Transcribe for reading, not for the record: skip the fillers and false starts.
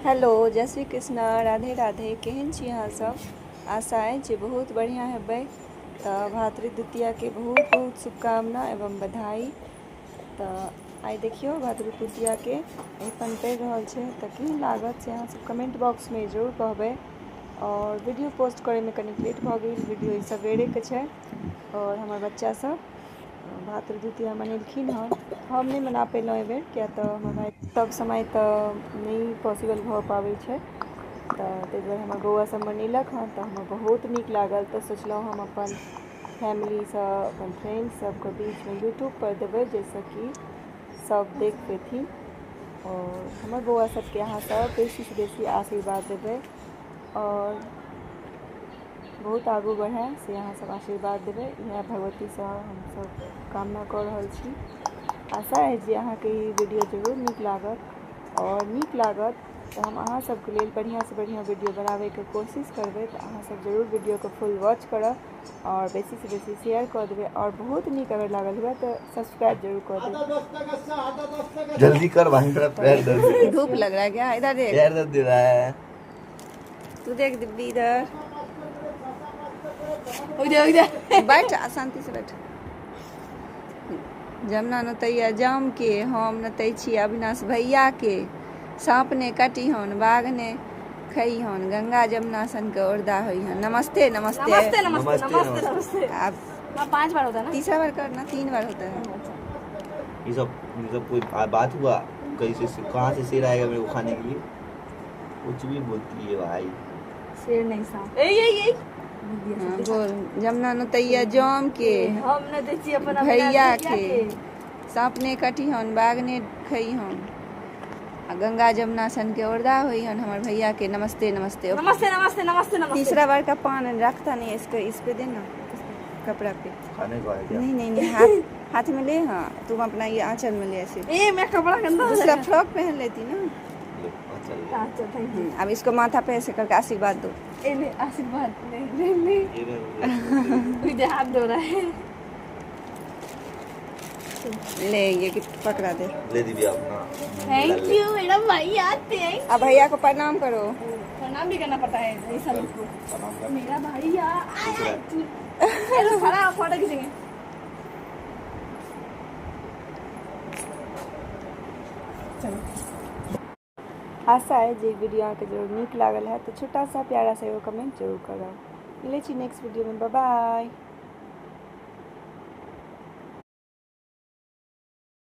Hello, जय श्री कृष्णा, राधे राधे। केहन छी अहाँ सब? आशा है जे बहुत बढ़िया हेबै। तऽ भातृ द्वितीया के बहुत बहुत शुभकामना एवं बधाई। तऽ आइ देखियौ भातृ द्वितीया के अरिपन पड़ि रहल छै, तऽ केहन लागत से अहाँ सब कमेंट बॉक्स में जरूर कहबै। और वीडियो पोस्ट करैमे कनिक लेट भऽ गेल, वीडियो ई सवेरेके छै। और हमर बच्चा सब भातृ द्वितीया मनेलखिन हँ, हम नहि मना पेलहुँ एहिबेर, किया तऽ हमर भाइ तब समय तऽ नहि पॉसिबल भऽ पाबै छै, तऽ ताहि दुआरे हमर बौआ सब मनेलक हँ, तऽ हमरा बहुत नीक लागल। तऽ सोचलहुँ हम अपन फैमिलीसँ अपन फ्रेंड सबके बीचमे यूट्यूबपर देबै, जाहिसँ कि सब देख पेथिन। आओर हमर बौआ सबके अहाँ सब बेसीसँ बेसी आशीर्वाद देबै आओर बहुत आगू बढ़ै से अहाँ सब आशीर्वाद देबै, इएह भगवतीसँ हमसब कामना कऽ रहल छी। आशा है जे अहाँके ई वीडियो जरूर नीक लागत, आओर नीक लागत तऽ हम अहाँ सबके लेल बढ़िआँसँ बढ़िआँ वीडियो बनाबैके कोशिश करबै। तऽ अहाँ सब जरूर वीडियोके फुल वॉच करब आओर बेसीसँ बेसी शेयर कऽ देबै, आओर बहुत नीक अगर लागल हुए तऽ सब्सक्राइब जरूर कऽ देबै। जल्दी कर भाई, मेरा पैर दर्द दे रहा है। धूप लग रहा है क्या? इधर देख, पैर दर्द दे रहा है। तू देख दिव्वी इधर, उधर उधर बैठ, शांति से बैठ। जमुना नतैया जाम के, हम नतै छी अविनाश भैया के। साँप ने काटी हन, बाघ ने खई हन, गंगा जमुना सन के औरदा होई हन। नमस्ते नमस्ते नमस्ते नमस्ते नमस्ते, नमस्ते नमस्ते। अब हाँ, 5 बार होता है ना? तीसरा बार करना, 3 बार होता है। ये सब कोई बात हुआ? कैसे कहाँ से शेर आएगा मेरे को खाने के लिए? कुछ भी बोलती है भाई। शेर नहीं, सांप। ए ए ए हाँ, बोल। जमुना नतैया जाम के, हम न दै छी अपन भैया के। साँप ने काटी हन, बाघ ने खई हन, आ गंगा जमुना सन के औरदा होई हन हमर भैया के। नमस्ते नमस्ते नमस्ते नमस्ते नमस्ते नमस्ते। तीसरा बार का पान रखता नहीं, इसको इस पे देना, कपड़ा पे। खाने को आया क्या? नहीं नहीं नहीं, हाथ हाथ में ले। हाँ, तुम अपना ये आंचल में ले ऐसे। ए मैं कपड़ा गंदा हो दूसरा जाएगा। फ्रॉक पहन लेती ना। ले, आंचल ले। अच्छा, thank you. अब इसको माथा पे ऐसे करके आशीर्वाद दो। ए ले आशीर्वाद। नहीं नहीं नहीं, ये ले, इधर हाथ धो रहा है। ले ये गिफ्ट पकड़ा दे। ले दीदी अपना। Thank you मेरा भैया, thank. अब भैया को प्रणाम करो। प्रणाम भी करना पड़ता है ऐसा लोग को। प्रणाम कर। मेरा भैया आया। चलो खड़ा फोटो खींचेंगे। चलो। आशा है जे वीडियो अहाँके जरूर नीक लागल है, तो छोटा सा प्यारा सा एगो कमेंट जरूर करब। मिलै छी नेक्स्ट वीडियो में, बाय बाय।